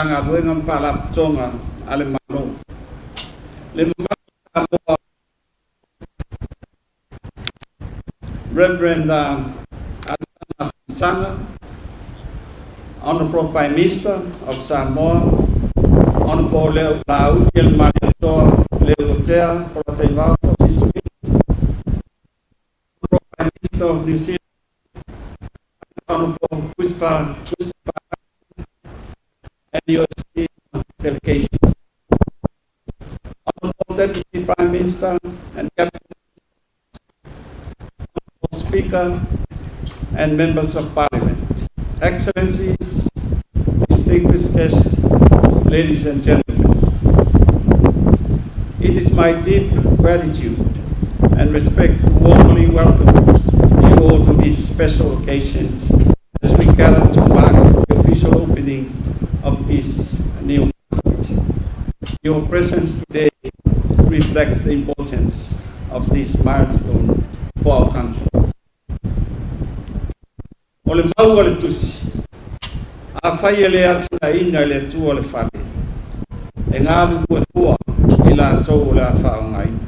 Matagaluega ma Faalapotopotoga a le Malo. Le mamalu o Samoa, Reverend Alesana Afamasaga, Honorable Prime Minister of Samoa, Honorable Laaulialemalietoa Leuatea Polataivao Fosi Smith, Honorable Prime Minister of New Zealand, Honorable Christopher and your esteemed delegation. Honorable Deputy Prime Minister and Cabinet, Honorable Speaker and Members of Parliament, Excellencies, distinguished guests, ladies and gentlemen. It is my deep gratitude and respect to warmly welcome you all to these special occasions as we gather to mark the official opening of this new market. Your presence today reflects the importance of this milestone for our country. O le mau a le tusi, afai e le atinaeina e le Atua le fale, e galulue fua i latou o le a faaaogaina.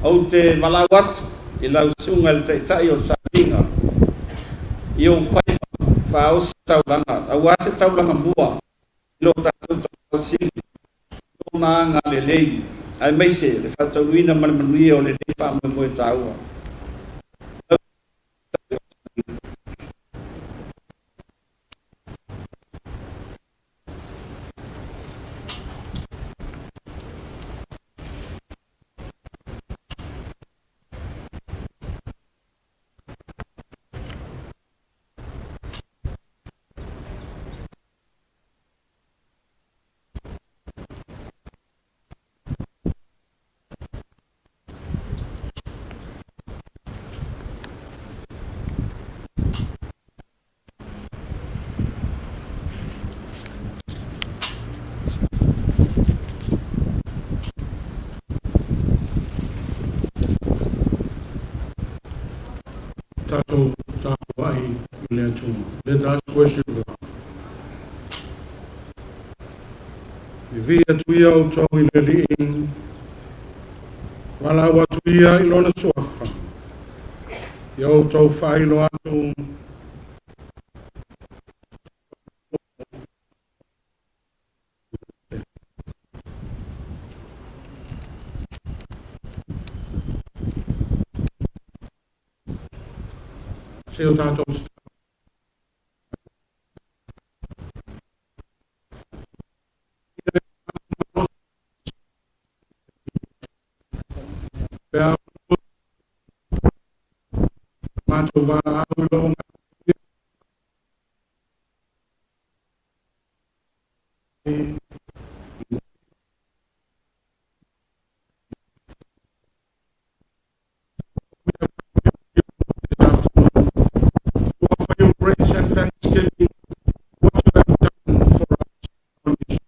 Ou te valaau atu i lau susuga i le Taitai o le Sailiga i ou faiva faaosi taulaga, aua se taulaga mua i lo tatou Tapaau Sili, Lona agalelei, aemaise le faataunuuina ma le manuia o lenei faamoemoe taua. Tatou tapuai i le Atua. Let us worship God. Viviia atu ia outou i le Alii, valaau atu ia i lona suafa, ia outou faailoa atu se o tatou. Pe a matou valaau i lona. To offer you praise and thanksgiving what you have done for us on this.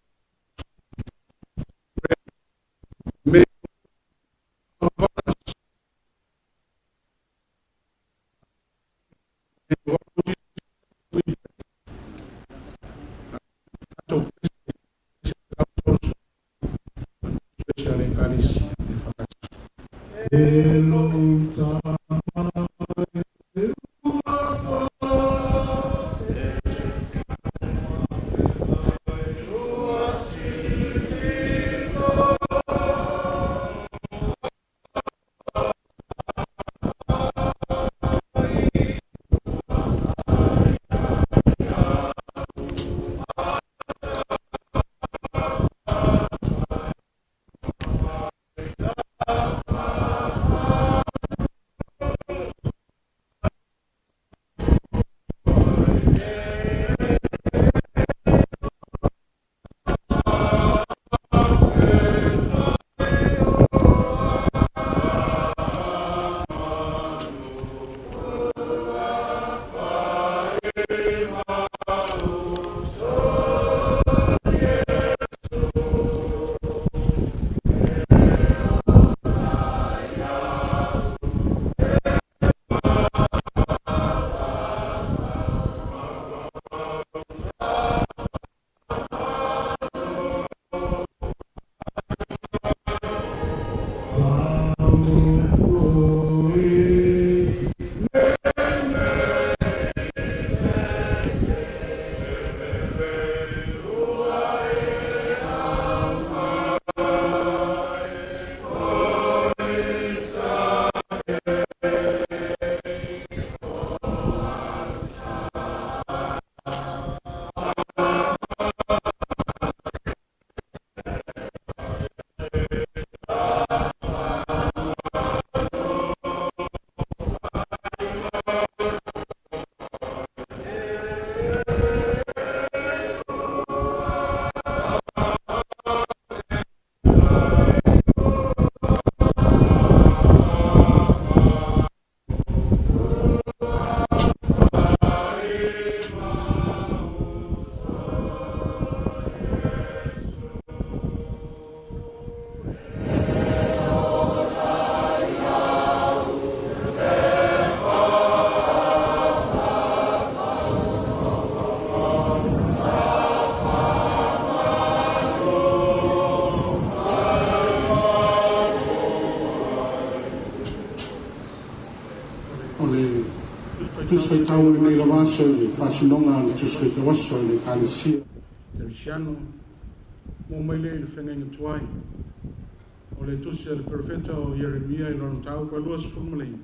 May upon us and we pray. Especially Ekalesia EFKS. E lou tama. Tusi Faitau o lenei lava aso i le faasinoga a le Tusi Faitau Aso i le Ekalesia Kerisiano, maua mai lea i le feagaiga tuai. O le tusi a le Perofeta o Ieremia i lona mataupu e 29,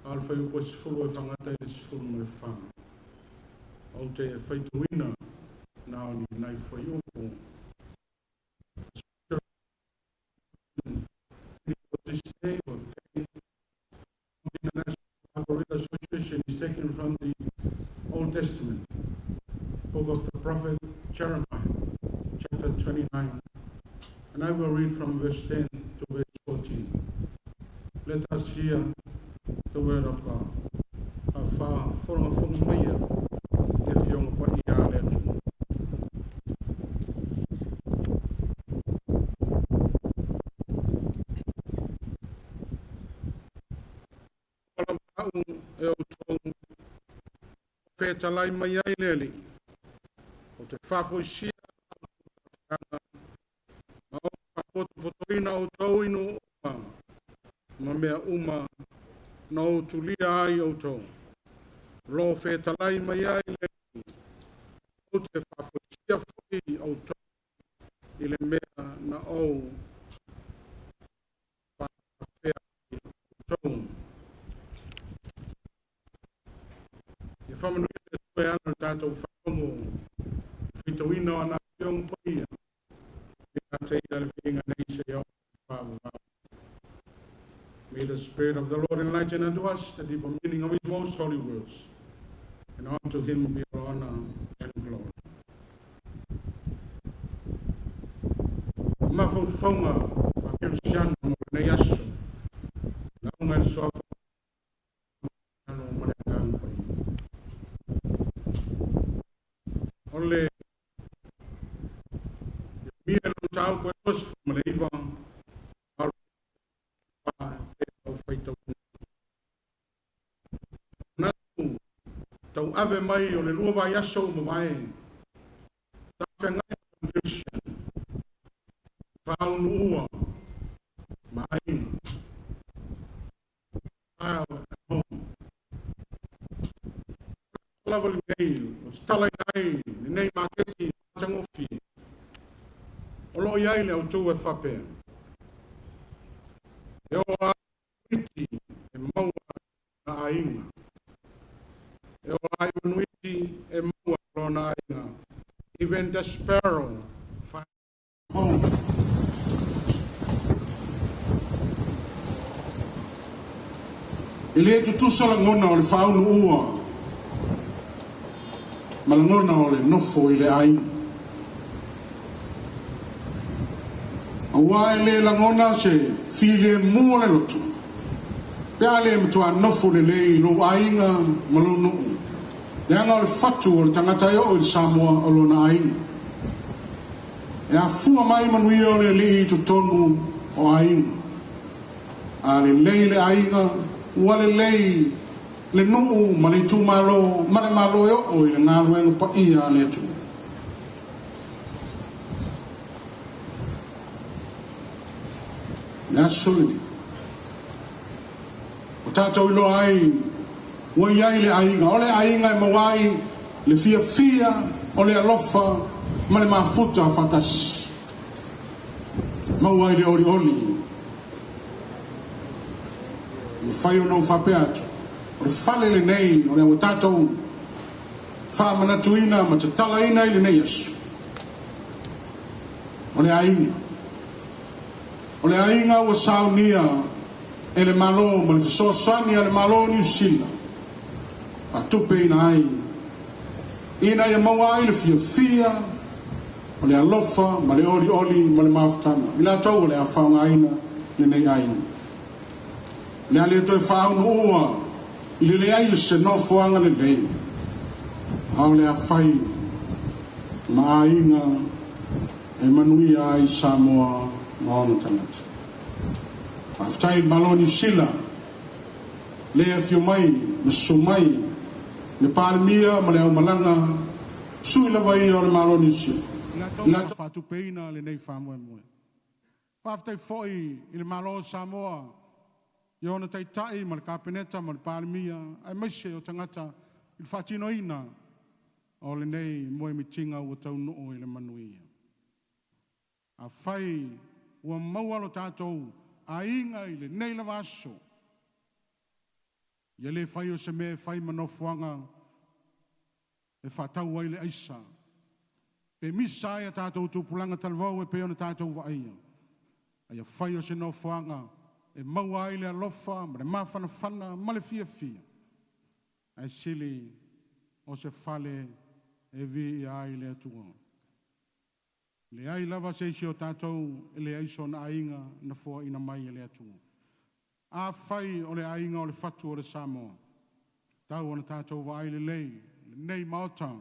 a o le fuaiupu e 10 e faagata i le 14. Ou te faitauina na o ni nai fuaiupu. This day or the day, the International Bible Reader Association, is taken from the Old Testament, book of the prophet Jeremiah, chapter 29. And I will read from verse 10 to verse 14. Let us hear the word of God. A faafogafoga maia le Afioga Paia a le Atua. Alampau e outou fetalai mai ai le Alii, ou te faafoisia ma ou faapotopotoina outou i nuu uma ma mea uma na ou tulia ai outou. O lo o fetalai mai ai le Alii, ou te faafoisia foi outou i le mea na ou faafea ai outou. Ia faamanuia le Atua e ala i le tatou faalogo faitauina o ana Afioga Paia, e te ia le viiga nei seia oo i le faavavau. May the Spirit of the Lord enlighten unto us the deeper meaning of His most holy words, and unto Him be all honor and glory. Mafaufauga faa-Kerisiano mo lenei aso, lauga i le suafa o ma le Agaga Paia. O le Ieremia i lona mataupu e 29, a o le e au faitauina. Manatu tauave mai o le 2 vaiaso ua mavae, sa feagai ma Kerisiano, faaunuua ma aiga. Exile at home. Lava lenei, o tatalaina ai lenei maketi matagofie. O lo o i ai le autu e faapea: E o a manuiti e maua lona aiga. E o a manuiti e maua lona aiga. Even the sparrow find home. E le tutusa lagona o le faaunuua ma lagona o le nofo i le aiga. Aua e le lagona se filemu o le loto, pe a le matuā nofo lelei i lou aiga ma lou nuu, leaga o le fatu o le tagata e oo i le Samoa o lona aiga. E afua mai manuia o le Alii i totonu o aiga. A lelei le aiga, ua lelei le nuu ma le itumalo ma le Malo e oo i le galuega paia a le Atua. Le aso lenei, o tatou iloa ai ua i ai le aiga. O le aiga e maua ai le fiafia o le alofa ma le mafuta faatasi. Maua ai le olioli. Mafai ona ou faapea atu, o le fale lenei o lea ua tatou faamanatuina ma tatalaina i lenei aso, o le aiga. O le aiga ua saunia e le Malo ma le fesoasoani a le Malo o Niu Sila, faatupeina ai, ina ia maua ai le fiafia o le alofa ma le olioli ma le mafutaga i latou o le a faaaogaina lenei aiga. O le a le toe faaunuua i le leai o se nofoaga lelei, a o le a fai ma aiga e manuia ai Samoa ma ona tagata. Faafetai i le Malo o Niu Sila, le afio mai ma susu mai le Palemia ma le aumalaga, sui lava ia o le Malo o Niu Sila. I latou sa faatupeina lenei faamoemoe. Faafetai foi i le Malo o Samoa. I ona taitai ma le Kapeneta ma le Palemia, aemaise o tagata i le faatinoina o lenei moemitiga ua taunuu i le manuia. Afai ua maua lo tatou aiga i lenei lava aso, ia le faia o se mea e fai ma nofoaga e faatau ai le aisa, pe misa ai a tatou tupulaga talavou e pei ona tatou vaaia, a ia faia o se nofoaga e maua ai le alofa ma le mafanafana ma le fiafia, ae sili o se fale e viia ai le Atua. Leai lava se isi o tatou e leai sona aiga na foaiina mai e le Atua. Afai o le aiga o le fatu o le Samoa, tau ona tatou vaai lelei lenei maota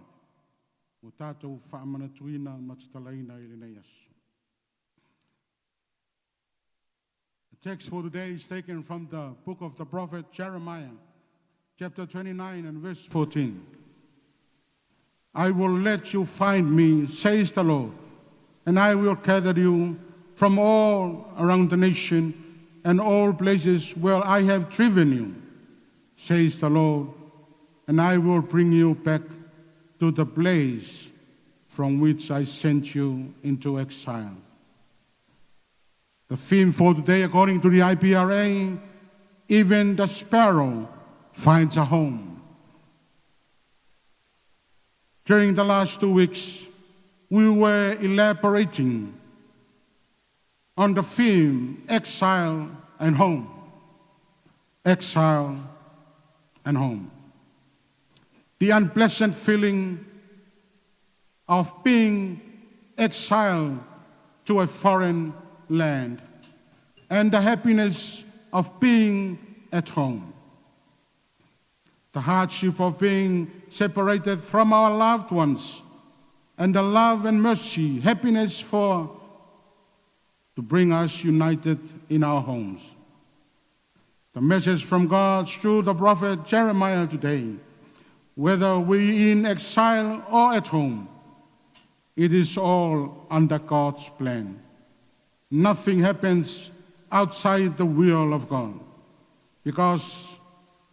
ua tatou faamanatuina ma tatalaina i lenei aso. The text for today is taken from the book of the prophet Jeremiah, chapter 29 and verse 14. "I will let you find me, says the Lord, and I will gather you from all around the nation and all places where I have driven you, says the Lord, and I will bring you back to the place from which I sent you into exile." The theme for today, according to the IPRA, "Even the Sparrow Finds a Home." During the last 2 weeks, we were elaborating on the theme exile and home. Exile and home. The unpleasant feeling of being exiled to a foreign land and the happiness of being at home. The hardship of being separated from our loved ones and the love and mercy, happiness for to bring us united in our homes. The message from God through the prophet Jeremiah today, whether we in exile or at home, it is all under God's plan. Nothing happens outside the will of God because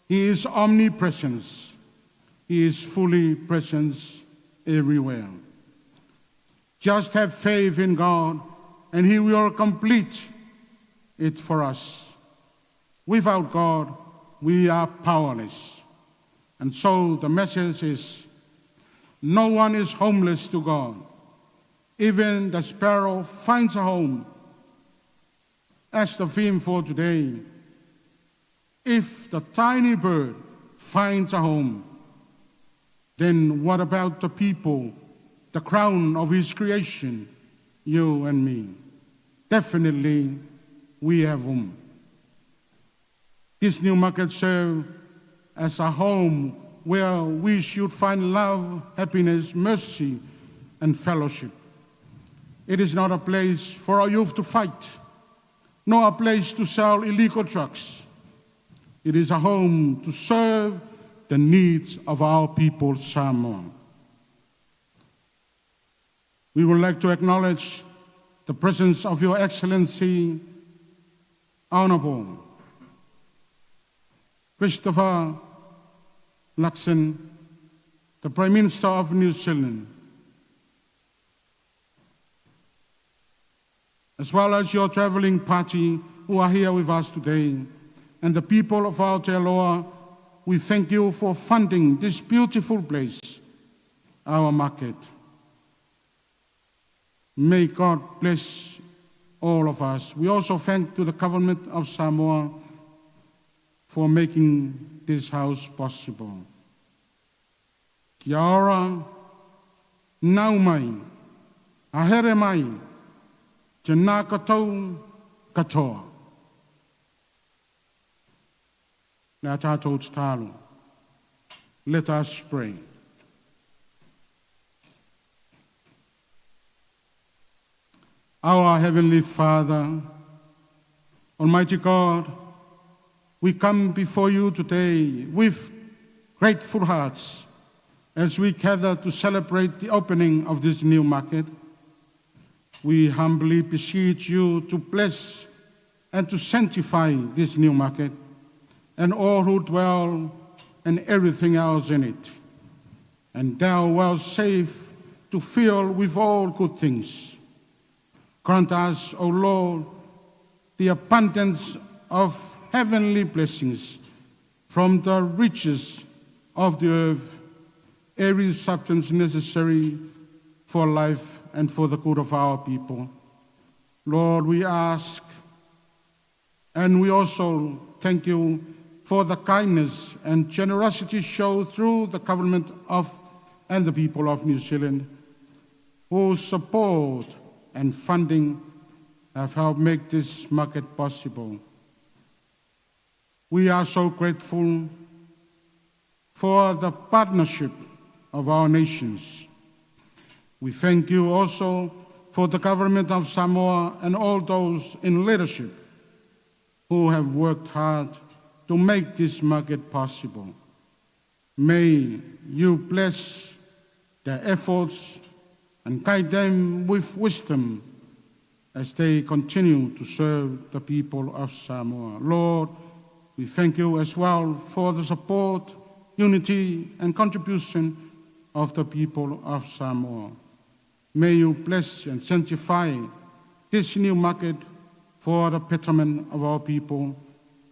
He is omnipresent. He is fully present everywhere. Just have faith in God and He will complete it for us. Without God, we are powerless. And so the message is no one is homeless to God. Even the sparrow finds a home. As the theme for today, if the tiny bird finds a home, then what about the people, the crown of his creation, you and me? Definitely, we have home. This new market serves as a home where we should find love, happiness, mercy, and fellowship. It is not a place for our youth to fight, nor a place to sell illegal drugs. It is a home to serve the needs of our people, Samoa. We would like to acknowledge the presence of Your Excellency, Honorable Christopher Luxon, the Prime Minister of New Zealand, as well as your traveling party who are here with us today, and the people of Aotearoa. We thank you for funding this beautiful place, our market. May God bless all of us. We also thank to the government of Samoa for making this house possible. Kia ora, nau mai, haere mai, tēnā koutou katoa. Le a tātou tatalo. Let us pray. Our Heavenly Father, Almighty God, we come before you today with grateful hearts as we gather to celebrate the opening of this new market. We humbly beseech you to bless and to sanctify this new market and all who dwell and everything else in it. And thou vouchsafe to fill with all good things. Grant us, O Lord, the abundance of heavenly blessings from the riches of the earth, every substance necessary for life and for the good of our people. Lord, we ask and we also thank you for the kindness and generosity shown through the government of and the people of New Zealand, whose support and funding have helped make this market possible. We are so grateful for the partnership of our nations. We thank you also for the government of Samoa and all those in leadership who have worked hard to make this market possible. May you bless their efforts and guide them with wisdom as they continue to serve the people of Samoa. Lord, we thank you as well for the support, unity, and contribution of the people of Samoa. May you bless and sanctify this new market for the betterment of our people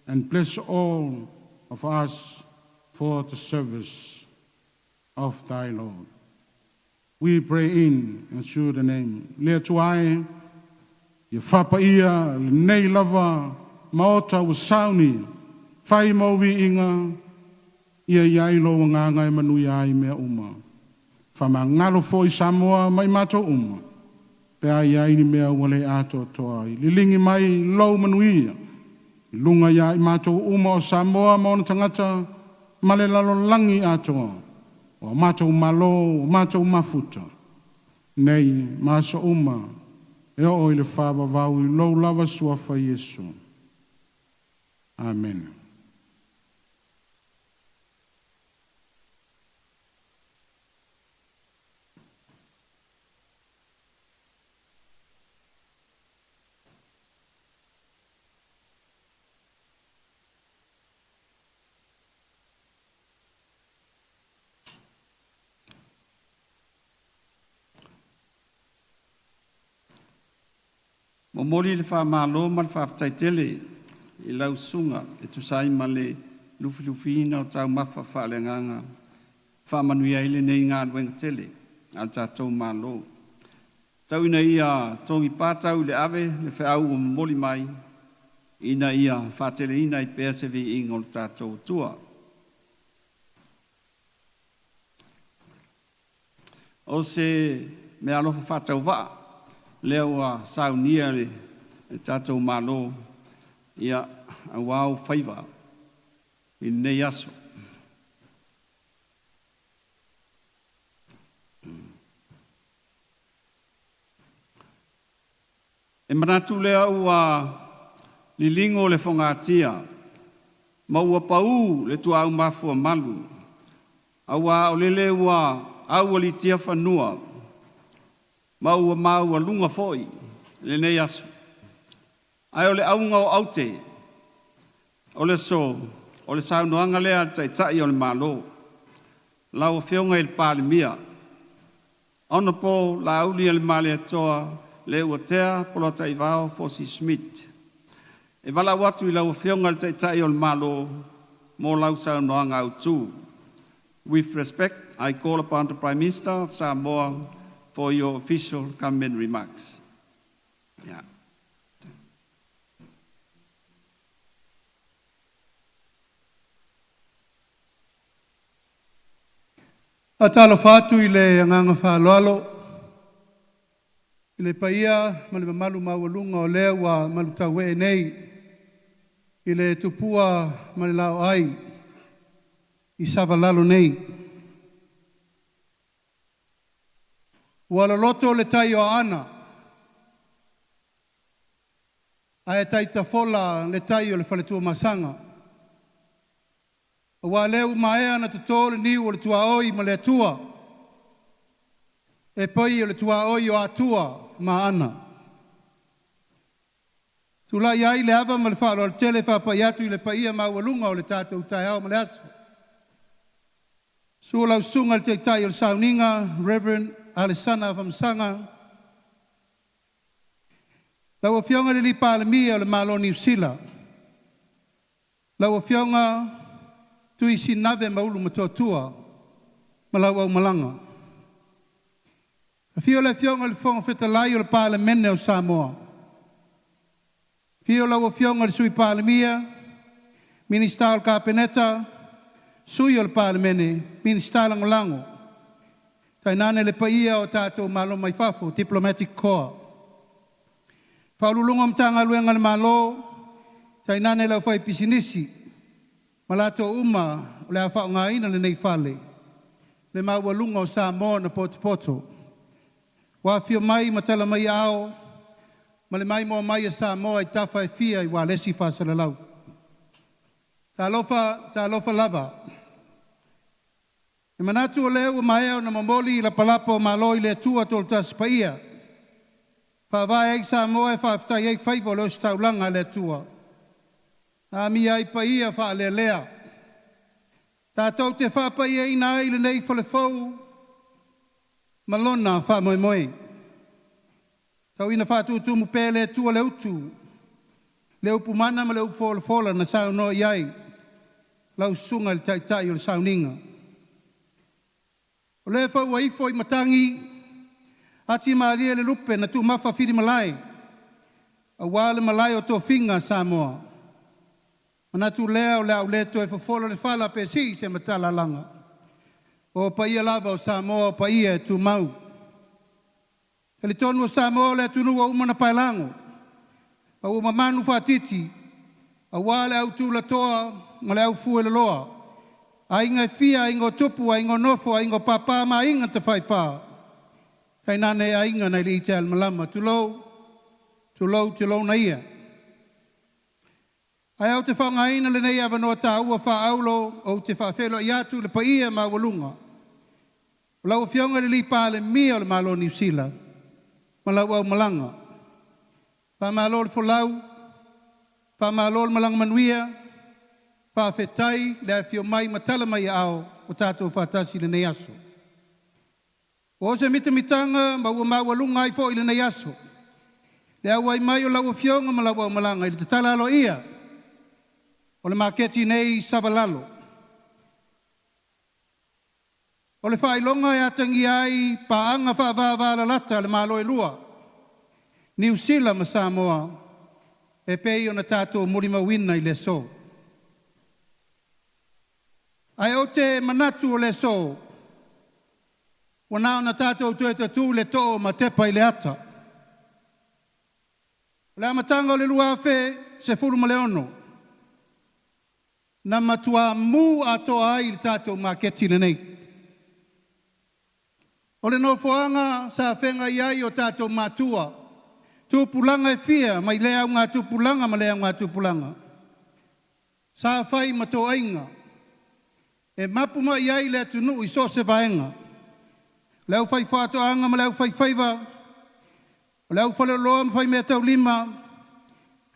and bless all of us for the service of thy Lord. We pray in and through the name. Le Atua e, ia faapaia lenei lava maota ua sauni, fai ma ou viiga, ia i ai lou agaga e manuia ai mea uma. Faamagalo foi Samoa ma i matou uma, pe a i ai ni mea ua le atoatoa ai. Liligi mai lou manuia, i luga ia i matou uma o Samoa ma ona tagata ma le lalolagi atoa, o a matou malo, o matou mafuta, nei ma aso uma e oo i le faavavau i lou lava suafa Iesu. Amene. Momoli le faamalo ma le faafetai tele i lau susuga e tusa ai ma le lufilufiina o taumafa faaleagaga e faamanuia ai lenei galuega tele a le tatou Malo. Tau ina ia togipa tau i le ave le feau ua momoli mai ina ia faateleina ai pea se viiga o le tatou Atua. O se meaalofa faatauvaa lea ua saunia e le tatou Malo ia aua ou faiva i lenei aso. E manatu lea ua liligo le fogatia ma ua pau le tuaau mafuamalu, aua o lele ua aualiitia fanua ma ua maualuga foi lenei aso. Ae o le auga o aute o le aso, o le saunoaga lea a le Taitai o le Malo, lau Afioga i le Palemia, Honourable Laaulialemalietoa Leuatea Polataivao Fosi Smith. E valaau atu i lau Afioga i le Taitai o le Malo mo lau saunoaga autu. With respect, I call upon the Prime Minister of Samoa for your official government remarks. Yeah. Faatalofa atu i le agaga faaaloalo i le paia ma le mamalu maualuga o lea ua malutauee nei i le tupua ma le laoai i Savalalo nei. Ua loloto le tai o Aana ae taitafola le tai o le Faletuamasaga. Aua o lea ua maea ona toto le niu o le tuaoi ma le Atua, e pei o le tuaoi o Atua ma Aana. Tulai ai le ava ma le faaaloalo tele e faapai atu i le paia maualuga o le tatou taeao ma le aso. Susu lau Susuga i le Taitai o le Sauniga, Rev. Alesana Afamasaga, lau Afioga i le Palemia o le Malo o Niu Sila, lau Afioga Tui Sinave ma Ulumotootua ma lau aumalaga. Afio le Afioga i le Fofoga Fetalai o le Palemene o Samoa. Afio lau Afioga i le Sui Palemia, Minisita o le Kapeneta, Sui o le Palemene, Minisita Lagolago, tainane le paia o tatou malo mai fafo, Diplomatic Corps. Faauluuluga o Matagaluega a le Malo, tainane le aufaipisinisi, ma latou uma o le a faaaogaina lenei fale, le maualuga o Samoa na potopoto. Ua afio mai ma tala mai aao ma le maimoa mai a Samoa i tafa e fia i ualesi faasalalau. Talofa, talofa lava. E manatu o lea ua maea ona momoli lapalapa o malo i le Atua Toatasi Paia. Faavae ai Samoa e faafetai ai faiva o le ositaulaga a le Atua. Na amia ai paia faalealea. Tatou te faapaiaina ai lenei fale fou ma lona faamoemoe. Tauina faatutumu pea le Atua le utu, le upu mana ma le upu folafola na saunoa i ai lau susuga i le Taitai o le Sauniga. O lea foi ua ifo i matagi, ati malie le lupe na tumafa filimalai, aua le malae o tofiga Samoa. Manatu lea o le a ou le toe fofola le fala pe sii se matalalaga. O paia lava o Samoa o paia e tumau. Talitonu o Samoa o le atunuu ua uma ona paelago, ma ua mamanu faatiti, aua le au tulatoa ma le au fueloloa, aiga e fia, aiga o tupu, aiga o nofo, aiga o papa ma aiga tafaifa, tainane aiga nai le ita a le malama. Tulou, tulou, tulou na ia. Ae ou te faaaogaina lenei avanoa taua faaauro ou te faafeiloai atu i le paia maualuga o lau Afioga i le Palemia o le Malo o Niu Sila ma lau aumalaga. Faamalo le folau, faamalo le malaga manuia, faafetai le afio mai ma tala mai aao o tatou faatasi i lenei aso. Ua o se mitamitaga ma ua maualuga ai foi lenei aso. Le auai mai o lau Afioga ma lau aumalaga i le tatala aloaia o le maketi nei i Savalalo. O le faailoga e atagia ai paaga faavavalalata a le Malo e lua, Niu Sila ma Samoa, e pei ona tatou molimauina i le aso. Ae ou te manatu o le aso, ua na ona tatou toe tatū le too ma tepa i le ata. O le amataga o le 2016, na matua mu atoa ai le tatou maketi lenei. O le nofoaga sa feagai ai o tatou matua, tupulaga e fia mai lea augatupulaga ma lea augatupulaga, sa fai ma toaiga, e mapu mai ai le atunuu i so o se vaega, le aufaifaatoaga ma le aufaifaiva, o le aufaleoloa ma faimeataulima,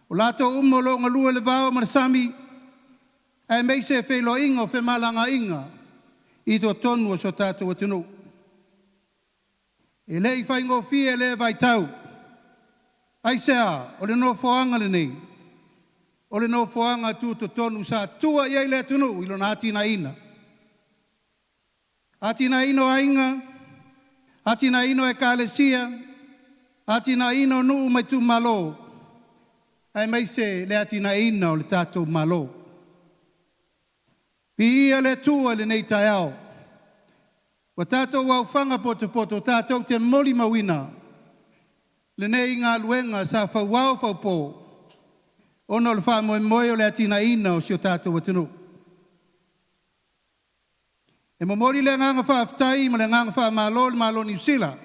o latou uma o lo o galue le vao ma le sami, aemaise feiloaiga o femalagaaiga i totonu o so tatou atunuu. E le i faigofie lea vaitau. Aisea? O le nofoaga lenei, o le nofoaga tutotonu sa tua i ai le atunuu i lona atinaeina. Atinaeina o aiga, atinaeina o ekalesia, atinaeina o nuu ma itumalo, aemaise le atinaeina o le tatou Malo. Viia le Atua i lenei taeao. Ua tatou aufaga potopoto tatou te molimauina lenei galuega sa fauao faupo ona o le faamoemoe o le atinaeina o si o tatou atunuu. E momoli le agaga faafetai ma le agaga faamalo i le Malo o Niu Sila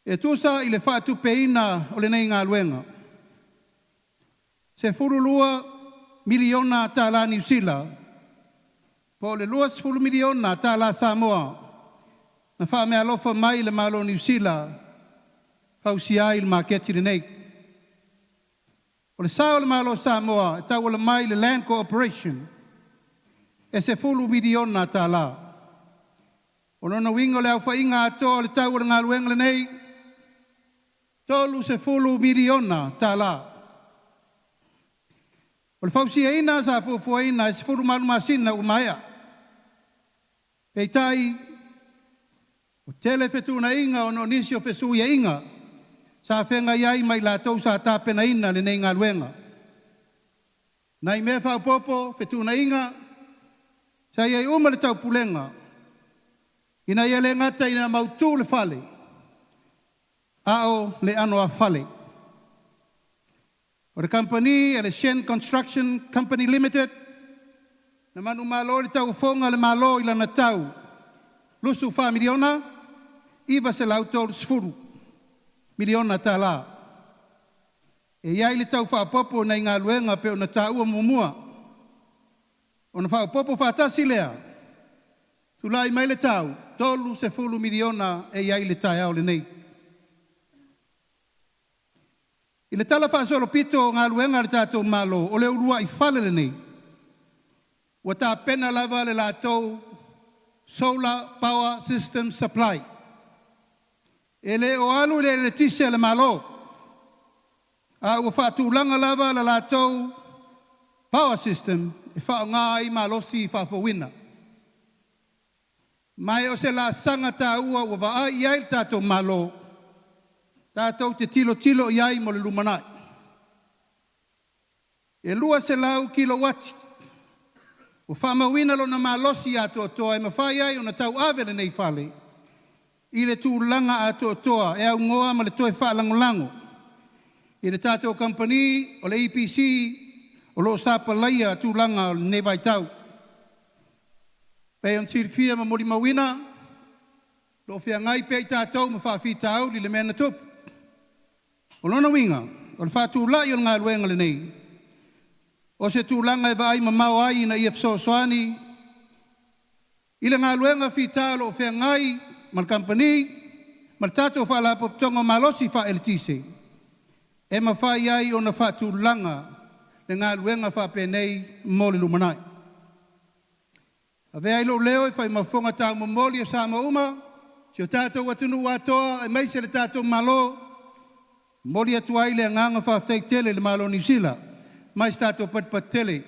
e tusa i le faatupeina o lenei galuega. $12 miliona tala Niu Sila po o le $20 miliona tala Samoa na faameaalofa mai le Malo o Niu Sila fausia ai le maketi lenei. O le sao o le Malo o Samoa e tauala mai i le Land Corporation e $10 miliona. O lona uiga o le aofaiga atoa o le tau o le galuega lenei, $30 miliona. O le fausiaina sa fuafuaina e 18 masina ua maea. Peitai, ua tele fetuunaiga ona o nisi o fesuiaiga sa feagai ai ma i latou sa tapenaina lenei galuega. Nai mea faaopoopo, fetuunaiga, sa i ai uma le taupulega, ina ia le gata ina mautu le fale, a o le anoāfale. O le kamupani a le Shen Construction Company Limited, na manumalo i le tauofoga a le Malo i lana tau $24 miliona, $930 miliona. E i ai le tau faaopoopo nai galuega pei ona taua muamua. Ona faaopoopo faatasi lea, tulai mai le tau, $30 miliona e i ai le taeao lenei. I le tala faasolopito o galuega a le tatou Malo, o le uluai fale lenei, ua tapena lava le latou solar power system supply. E le o alu i le eletise a le Malo, a ua faatulaga lava le latou power system e faaaoga ai malosi faafouina. Ma e o se laasaga taua ua vaai i ai le tatou Malo, tatou te tilotilo i ai mo le lumanai. E 200 kilouati ua faamauina lona malosi atoatoa e mafai ai ona tauave lenei fale i le tulaga atoatoa e aunoa ma le toe faalagolago i le tatou kamupani o le EPC o lo o sapalaia tulaga o lenei vaitau. Pei ona silafia ma molimauina, o lo o feagai pea i tatou ma faafitauli i le mea na tupu. O lona uiga, o le faatulai o le galuega lenei, o se tulaga e vaai mamao ai ina ia fesoasoani i le galuega fita o lo o feagai ma le kamupani ma le tatou Faalapotopotoga o Malosi Faaeletise, e mafai ai ona faatulaga le galuega faapenei mo le lumanai. Avea ai lou leo e fai ma fofoga taumomoli o Samoa uma, si o tatou atunuu atoa aemaise le tatou Malo, momoli atu ai le agaga faafetai tele i le Malo o Niu Sila, mai se tatou patupatu tele.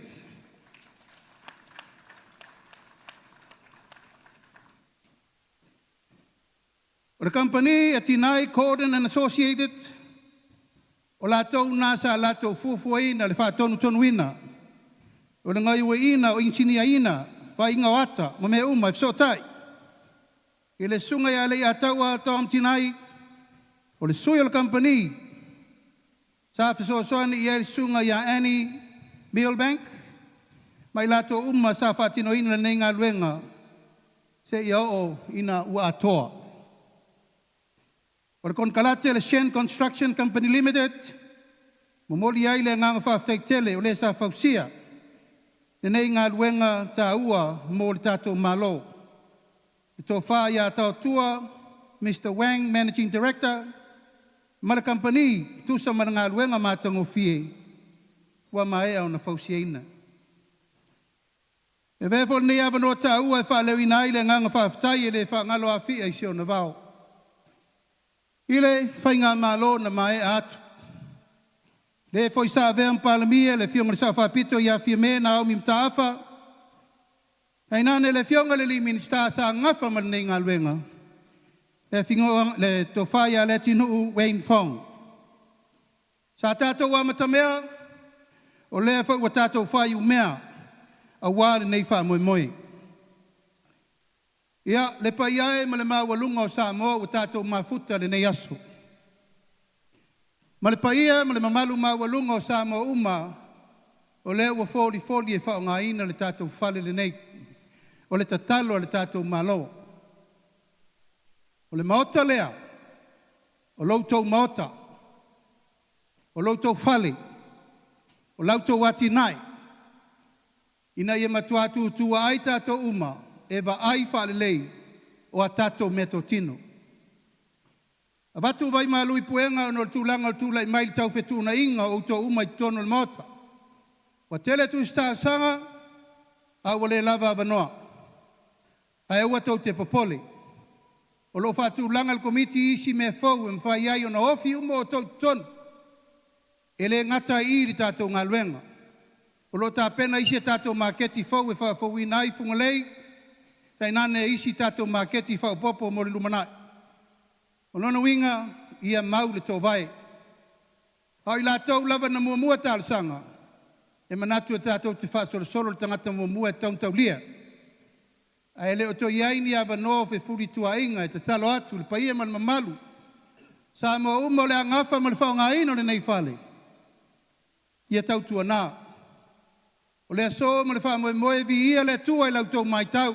O le kamupani a Tinai Cordon and Associated, o latou na sa latou fuafuaina le faatonutonuina, o le gaoioiina o inisinia, vaaiga o ata ma mea uma e fesootai. I le susuga ia Leiataua Tom Tinai, o le sui o le kamupani, sa fesoasoani i ai le susuga ia Annie Millbank, ma i latou uma sa faatinoina lenei galuega seia oo ina ua atoa. O le konekarate a le Shen Construction Company Limited, momoli ai le agaga faafetai tele o le sa fausia lenei galuega taua mo le tatou Malo. Le tofa ia Taotua, Mr. Wang, Managing Director, ma le kamupani tusa ma le galuega matagofie ua maea ona fausiaina. E avea foi lenei avanoa taua e faaleoina ai le agaga faafetai e le faagalo Afia i si ona vao. I le faigamalo na maea atu, le foi sa avea ma Palemia le Afioga i le Sao Faapito ia Fiame Naomi Mataafa, tainane le Afioga i le Minisita sa gafa ma lenei galuega, le tofa ia Leatinuu Wayne Fong. Sa tatou amatamea, o lea foi ua tatou faaiumea aua lenei faamoemoe. Ia, le paia e ma le maualuga o Samoa ua tatou mafuta lenei aso. Ma le paia ma le mamalu maualuga o Samoa uma, o lea ua folifoli e faaaogaina le tatou fale lenei. O le tatalo a le tatou Malo. O le maota lea, o lo outou maota, o lo outou fale, o la outou atinae, ina ia matua tutua ai tatou uma e vaai faalelei o a tatou meatotino. Avatu vai malu i puega ona o le tulaga o le tulai mai le taufetuunaiga o outou uma i totonu o le Maota. Ua tele tusi talosaga, a ua le lava avanoa. Ae aua tou te popole. O lo o faatulaga le Komiti i isi mea fou e mafai ai ona ofi uma outou i totonu. E le gata ai i i le tatou galuega. O lo o tapena isi a tatou maketi fou e faafouina ai Fugalei, tainane isi tatou maketi faaopoopo mo le lumanai. O lona uiga, ia mau le toovae. A o i latou lava na muamua talosaga, e manatu e tatou te faasolosolo le tagata muamua e tatau ona taulia. Ae le o toe i ai ni avanoa o fefulituaaiga e tatalo atu i le paia ma le mamalu Samoa uma o le a gafa ma le faaaogaina o lenei fale, ia tautuana. O le aso ma le faamoemoe, viia le Atua i la outou matau.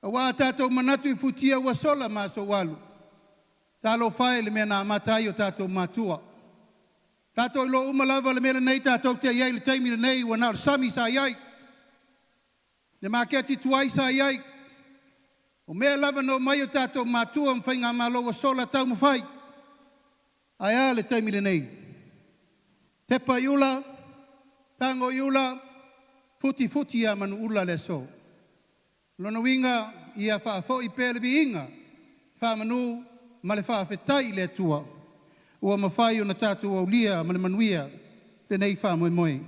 Aua a tatou manatu i futia ua sola ma aso ua alu, talofa e i le mea na amata ai o tatou matua. Tatou iloa uma lava le mea lenei tatou te i ai i le taimi lenei ua na o le sami sa i ai, le maketi tuai sa i ai, o mea lava na omai o tatou matua ma faigamalo ua sola taumafai. Ae a le taimi lenei? Tepa i ula, tago i ula, futifuti ia manuula le aso. Lona uiga, ia faafoi pea le viiga, faamanu ma le faafetai i le Atua ua mafai ona tatou aulia ma le manuia lenei faamoemoe.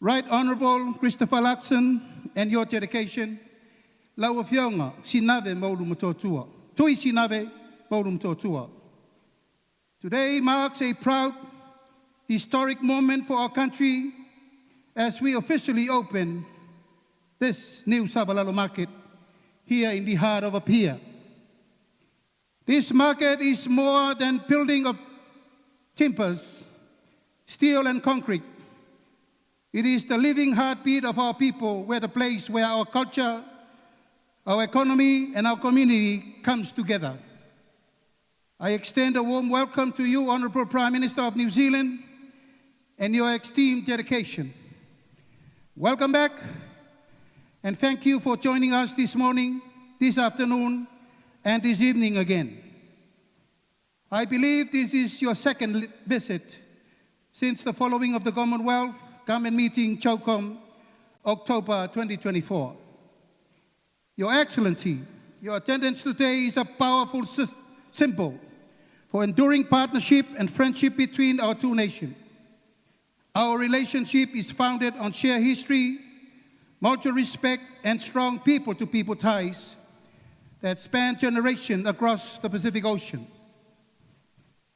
Right Honorable Christopher Luxon and your dedication, lau Afioga Sinave Maulu Motootua, Tui Sinave Maulu Motootua. Today marks a proud historic moment for our country as we officially open this new Savalalo market here in the heart of Apia. This market is more than building of timbers, steel and concrete. It is the living heartbeat of our people, where the place where our culture, our economy, and our community comes together. I extend a warm welcome to you, Honourable Prime Minister of New Zealand, and your esteemed dedication. Welcome back, and thank you for joining us this morning, this afternoon, and this evening again. I believe this is your second visit since the following of the Commonwealth Government meeting, CHOGM, October 2024. Your Excellency, your attendance today is a powerful symbol for enduring partnership and friendship between our two nations. Our relationship is founded on shared history, mutual respect, and strong people to people ties that span generations across the Pacific Ocean.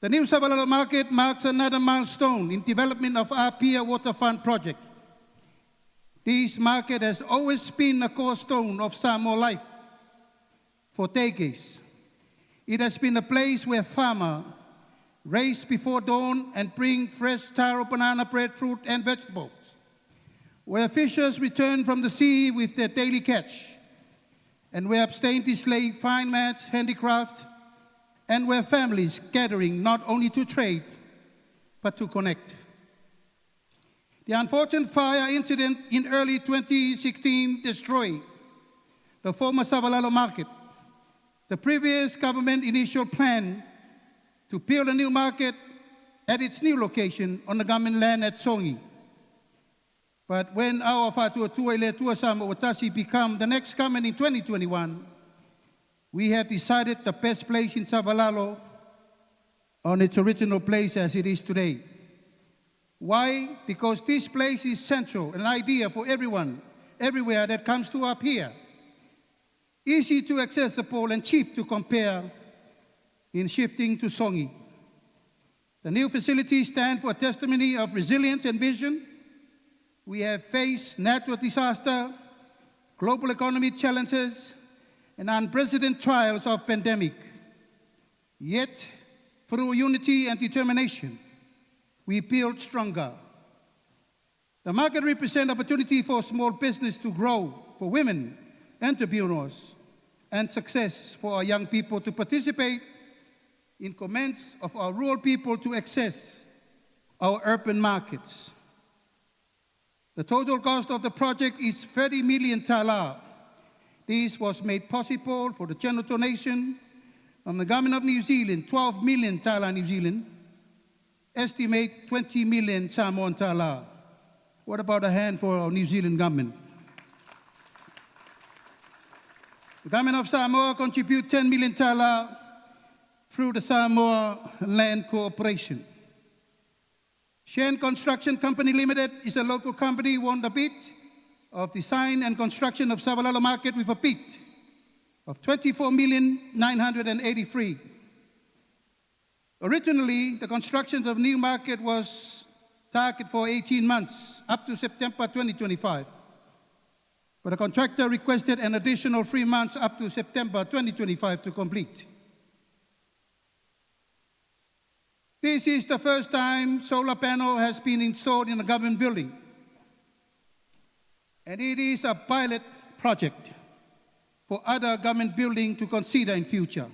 The new Savalalo market marks another milestone in development of Apia Waterfront project. This market has always been a cornerstone of Samoa life for decades. It has been a place where farmers race before dawn and bring fresh taro, banana, breadfruit, and vegetables, where fishers return from the sea with their daily catch, and where abstain display fine mats, handicraft, and where families gathering not only to trade, but to connect. The unfortunate fire incident in early 2016 destroyed the former Savalalo market. The previous government initial plan to build a new market at its new location on the government land at Sogi. But when our Faatuatua i le Atua Samoa ua Tasi become the next government in 2021, we have decided the best place in Savalalo on its original place as it is today. Why? Because this place is central, an idea for everyone, everywhere that comes to Apia. Easy to accessible and cheap to compare in shifting to Sogi. The new facilities stand for a testimony of resilience and vision. We have faced natural disaster, global economy challenges, and unprecedented trials of pandemic. Yet, through unity and determination, we build stronger. The market represents opportunity for small business to grow, for women entrepreneurs, and success for our young people to participate in comments of our rural people to access our urban markets. The total cost of the project is 30 million tala. This was made possible for the general donation from the government of New Zealand, 12 million tala New Zealand, estimate 20 million Samoan tala. What about a hand for our New Zealand government? The government of Samoa contribute 10 million tala through the Samoa Land Corporation. Shen Construction Company Limited is a local company won the bid of design and construction of Savalalo Market with a bid of 24,983. Originally, the construction of new market was targeted for 18 months, up to September 2025. But the contractor requested an additional 3 months up to September 2025 to complete. This is the first time solar panel has been installed in a government building. And it is a pilot project for other government buildings to consider in future.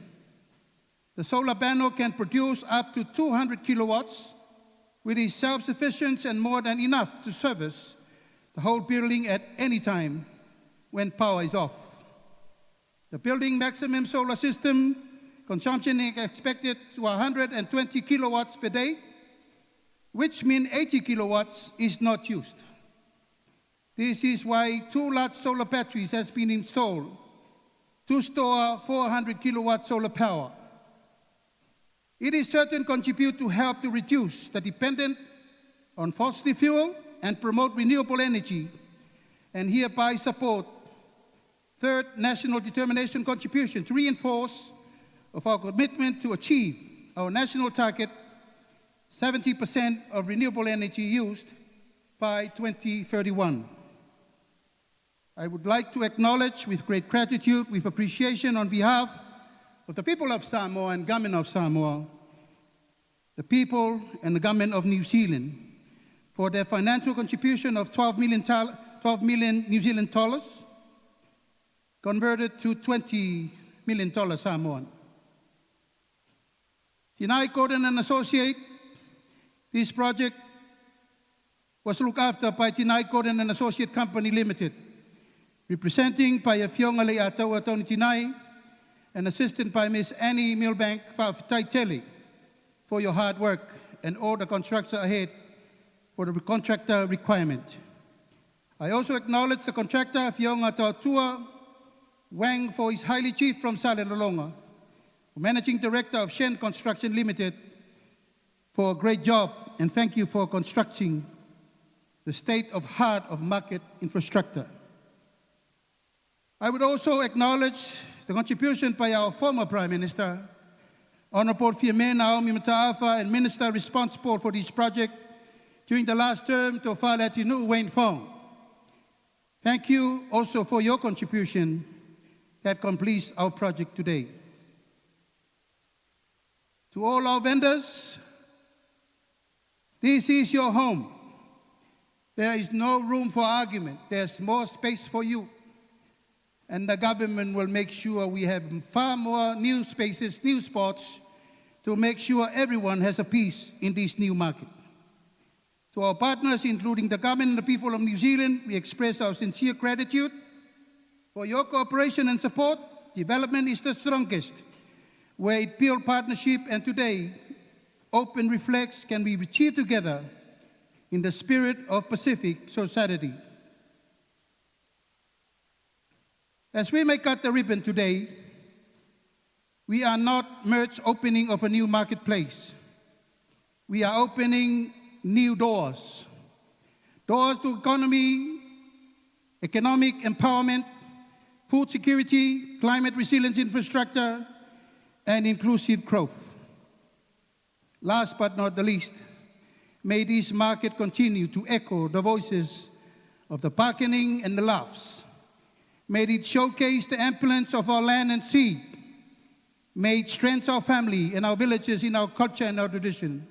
The solar panel can produce up to 200 kilowatts, which is self-sufficient and more than enough to service the whole building at any time when power is off. The building maximum solar system consumption is expected to 120 kilowatts per day, which means 80 kilowatts is not used. This is why two large solar batteries has been installed to store 400 kilowatt solar power. It is certain contribute to help to reduce the dependence on fossil fuel and promote renewable energy, and hereby support third national determination contribution to reinforce of our commitment to achieve our national target 70% of renewable energy used by 2031. I would like to acknowledge with great gratitude, with appreciation on behalf of the people of Samoa and government of Samoa, the people and the government of New Zealand for their financial contribution of 12 million, 12 million New Zealand dollars, converted to $20 million Samoan. Tinai Gordon and Associate, this project was looked after by Tinai Gordon and Associate Company Limited, representing by Afioga Leiataua Tony Tinai and assisted by Ms. Annie Milbank Fa'afetai for your hard work and all the construction ahead for the contractor requirement. I also acknowledge the contractor Afioga Tautua Wang for his highly chief from Salelologa, managing director of Shen Construction Limited, for a great job and thank you for constructing the state of heart of market infrastructure. I would also acknowledge the contribution by our former Prime Minister, Honorable Fiame Naomi Mataafa, and Minister responsible for this project during the last term, Tofa Leatinu'u Wayne Fong. Thank you also for your contribution that completes our project today. To all our vendors, this is your home. There is no room for argument. There's more space for you. And the government will make sure we have far more new spaces, new spots, to make sure everyone has a piece in this new market. To our partners, including the government and the people of New Zealand, we express our sincere gratitude for your cooperation and support. Development is the strongest where it builds partnership, and today, open reflects can be achieved together in the spirit of Pacific society. As we may cut the ribbon today, we are not merge opening of a new marketplace. We are opening new doors. Doors to economy, economic empowerment, food security, climate resilience infrastructure, and inclusive growth. Last but not the least, may this market continue to echo the voices of the bargaining and the laughs. May it showcase the opulence of our land and sea. May it strengthen our family and our villages in our culture and our tradition.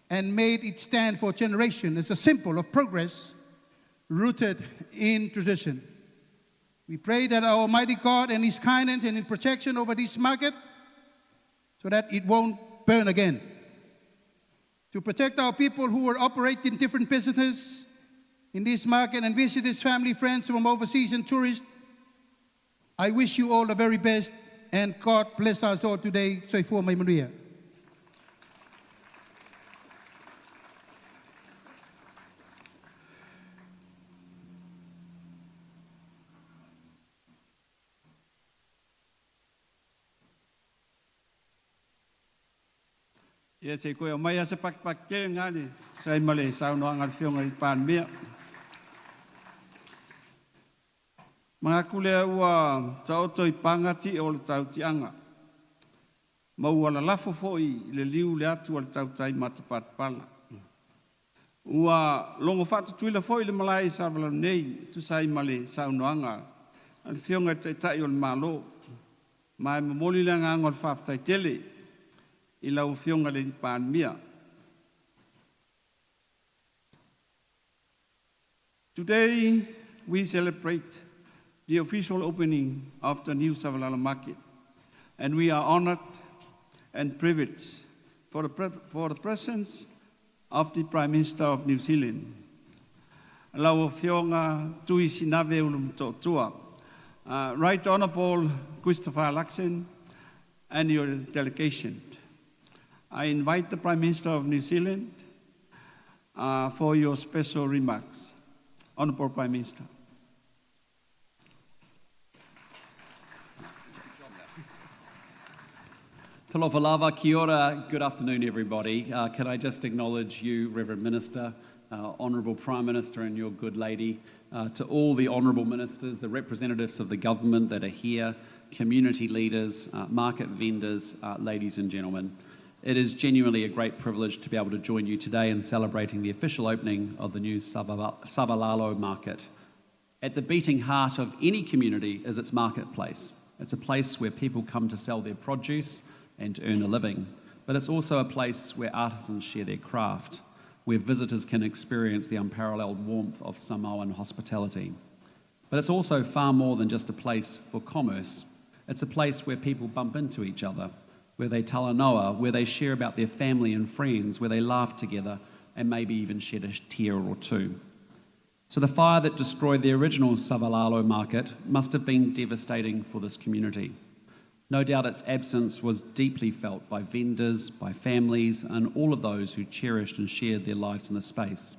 And may it stand for generation as a symbol of progress rooted in tradition. We pray that our Almighty God and His kindness and His protection over this market so that it won't burn again. To protect our people who are operating different businesses in this market and visitors, family, friends from overseas and tourists, I wish you all the very best. And God bless us all today. Soifua ma ia manuia. Ia se i koe aumai lava se pakipaki tele lena e tusa ai ma le saunoaga a le Afioga i le Palemia. Manatu lea ua taoto i paga ti'a o le tautiaga, ma ua lalafo foi i le liu le atu a le tautai matapalapala. Ua logo faatutuila foi le malae i Savalalo nei e tusa ai ma le saunoaga a le Afioga i le Taitai o le Malo. Ma e momoli le agaga o le faafetai tele i lau Afioga i le Palemia. Today we celebrate the official opening of the new Savalalo market, and we are honored and privileged for the presence of the Prime Minister of New Zealand, lau Afioga Tui Sinave Ulumatua, Right Honorable Christopher Luxon, and your delegation. I invite the Prime Minister of New Zealand for your special remarks. Honorable Prime Minister. Talofa lava, kia ora. Good afternoon, everybody. Can I just acknowledge you, Reverend Minister, Honourable Prime Minister, and your good lady, to all the honourable ministers, the representatives of the government that are here, community leaders, market vendors, ladies and gentlemen. It is genuinely a great privilege to be able to join you today in celebrating the official opening of the new Savalalo market. At the beating heart of any community is its marketplace. It's a place where people come to sell their produce and earn a living, but it's also a place where artisans share their craft, where visitors can experience the unparalleled warmth of Samoan hospitality. But it's also far more than just a place for commerce. It's a place where people bump into each other, where they talanoa, where they share about their family and friends, where they laugh together and maybe even shed a tear or two. So the fire that destroyed the original Savalalo market must have been devastating for this community. No doubt its absence was deeply felt by vendors, by families, and all of those who cherished and shared their lives in the space.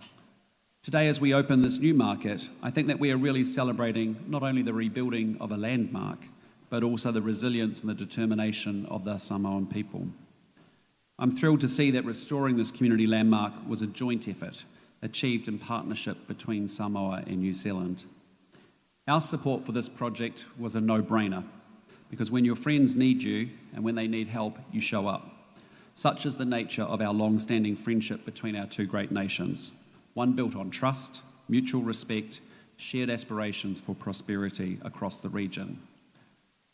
Today, as we open this new market, I think that we are really celebrating not only the rebuilding of a landmark, but also the resilience and the determination of the Samoan people. I'm thrilled to see that restoring this community landmark was a joint effort achieved in partnership between Samoa and New Zealand. Our support for this project was a no-brainer because when your friends need you and when they need help, you show up. Such is the nature of our long standing friendship between our two great nations, one built on trust, mutual respect, shared aspirations for prosperity across the region.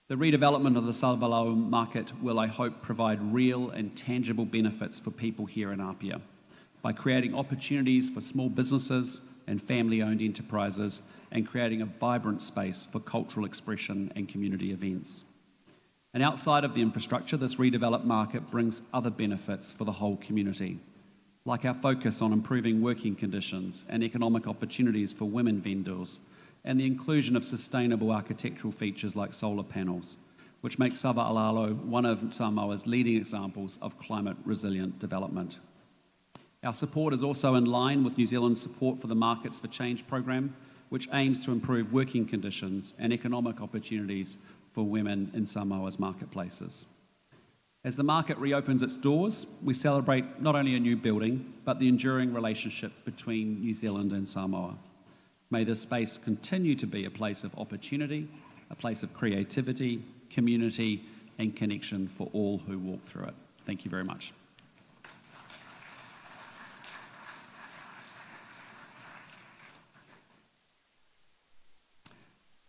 The redevelopment of the Savalalo market will, I hope, provide real and tangible benefits for people here in Apia by creating opportunities for small businesses and family owned enterprises and creating a vibrant space for cultural expression and community events. And outside of the infrastructure, this redeveloped market brings other benefits for the whole community, like our focus on improving working conditions and economic opportunities for women vendors, and the inclusion of sustainable architectural features like solar panels, which makes Savalalo one of Samoa's leading examples of climate resilient development. Our support is also in line with New Zealand's support for the Markets for Change program, which aims to improve working conditions and economic opportunities for women in Samoa's marketplaces. As the market reopens its doors, we celebrate not only a new building, but the enduring relationship between New Zealand and Samoa. May this space continue to be a place of opportunity, a place of creativity, community, and connection for all who walk through it. Thank you very much.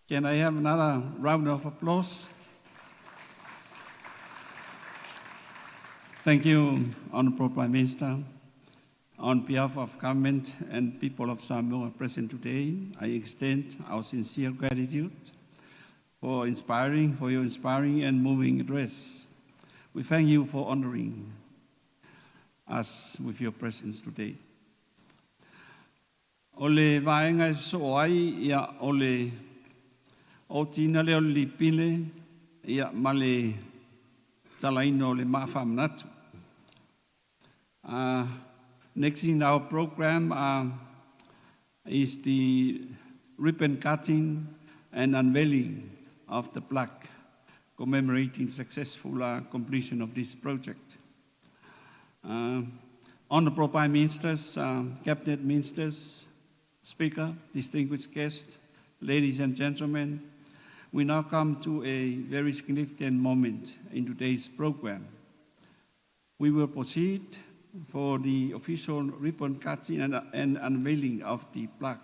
Can I have another round of applause? Thank you, Honorable Prime Minister. On behalf of government and people of Samoa present today, I extend our sincere gratitude for your inspiring and moving address. We thank you for honoring us with your presence today. O le vaega e sosoo ai, ia, o le otiina lea o le lipile. ia ma le talaina o le maa faamanatu. Next in our program is the ribbon cutting and unveiling of the plaque commemorating successful completion of this project. Honorable Prime Ministers, Cabinet Ministers, Speaker, distinguished guests, ladies and gentlemen, we now come to a very significant moment in today's program. We will proceed for the official ribbon cutting and unveiling of the plaque,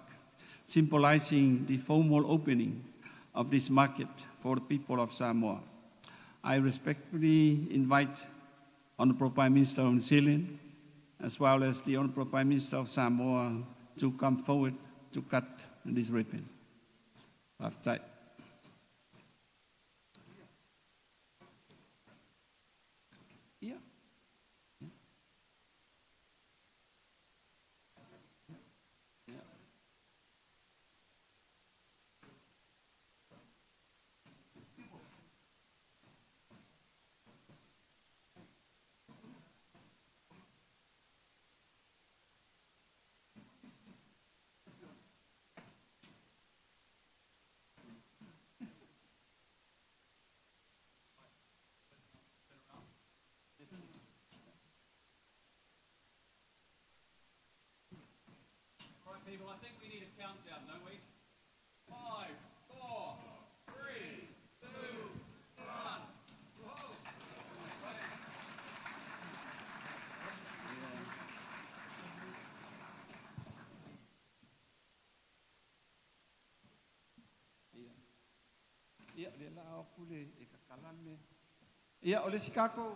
symbolizing the formal opening of this market for the people of Samoa. I respectfully invite Honorable Prime Minister of New Zealand, as well as the Honorable Prime Minister of Samoa, to come forward to cut this ribbon. Faafetai. Ia. All right, people, I think we need a countdown, don't we? 5, 4, 3, 2, 1. Whoa. Ia, le la o pule e kakalame. Ia, o le isi kako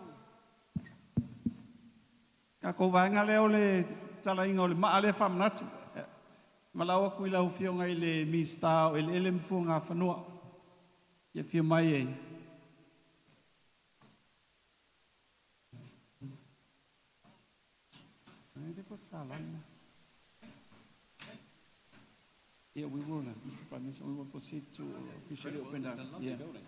vaega lea o le talaina o le maa lea faamanatu. Malau aku i lau afioga i le Minisita o Eleele ma Fuagafanua. Ia fia mai e. Yeah, we will, Mr. Prime Minister, we will proceed to officially open It's the a lovely building.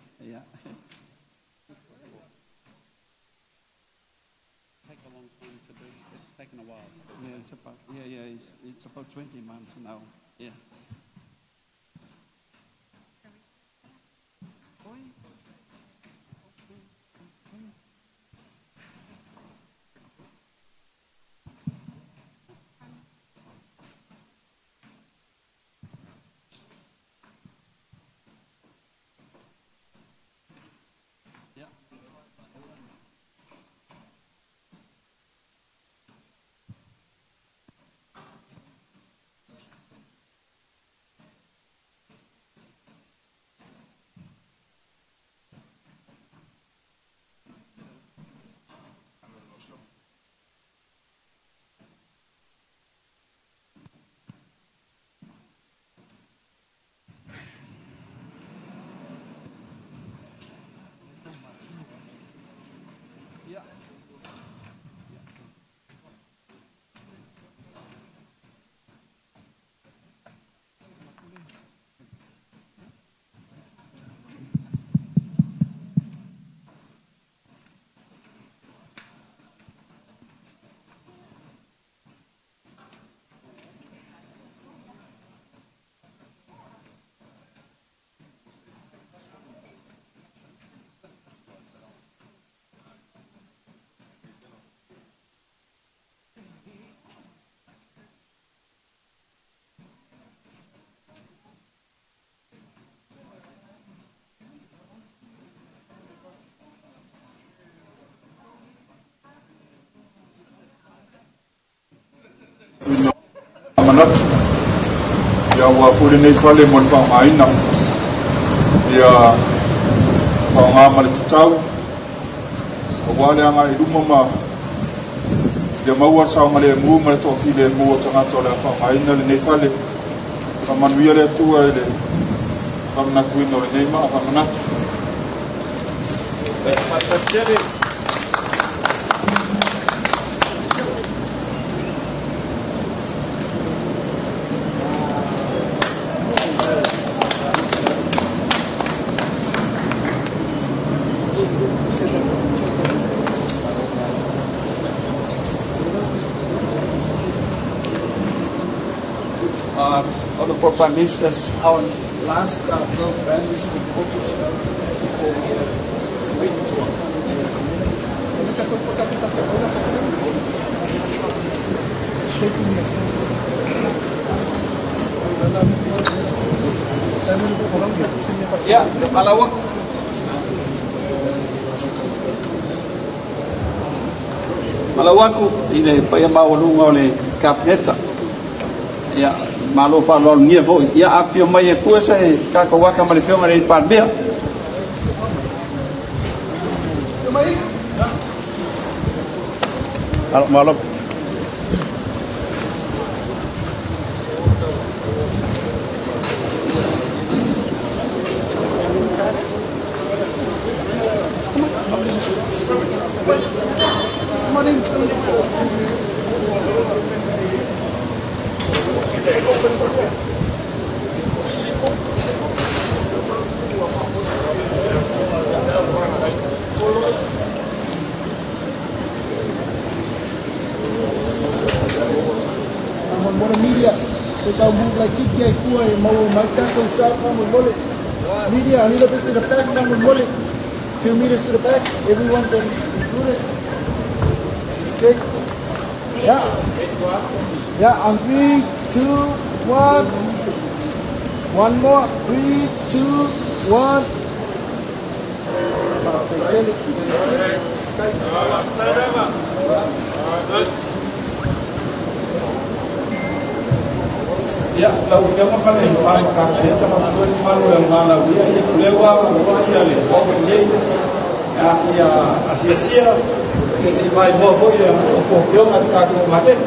Take a long time to build. It's taken a while to build. Yeah, it's about, yeah, it's about 20 months now. Yeah. Yeah. Yeah. Manatu ia ua foi lenei fale mo le faaaogaina ia faaaoga ma le tatau aua le agai i luma ma ia maua le saogalemu ma le toafilemu o tagata o le a faaaogaina lenei fale. Faamanuia le Atua i le faamanatuina o lenei maa faamanatu. Faafetai. Honourable Prime Minister, our last program is the photo shoot before we wait. Ia, malau aku. Malau aku i le paia maualuga o le Kapeneta. Ia, malo faaaloalogia foi. Ia, afifio mai e pue se tatou aka ma le Afioga i le Palemia. Malo. Faamolemole media, se tau move laitiiti ai tua e maua mai tatou sa faamolemole. Media, a little bit to the back faamolemole. Few meters to the back, everyone can include it. Okay. Yeah. Yeah, on three, two, one. One more. Three, two, one. Perfect. Ia, lau Afioga ma le mamalu o le Kapeneta ma le mamalu o le aumalaua, ia, o lea ua avanoa ia le Maota nei ia asiasia ia se i maimoa foi a outou afioga i le tatou maketi.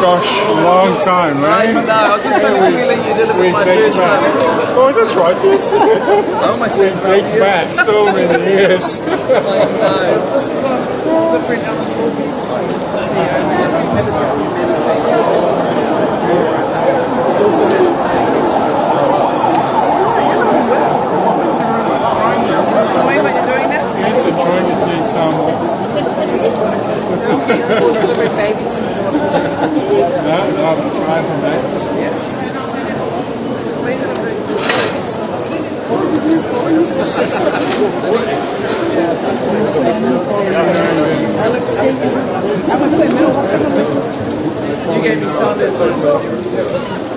Gosh, long time, right? No, I was just going to let you deliver We my date first back. Oh, that's right, yes. I almost We went for date back so many years. I know. This is our different Alan Corby's, CEO, Habitat for Humanity. He's also What you're doing now? Yes, I'm trying to take some. Delivery babies. No, I'm trying for that. You gave me some advice.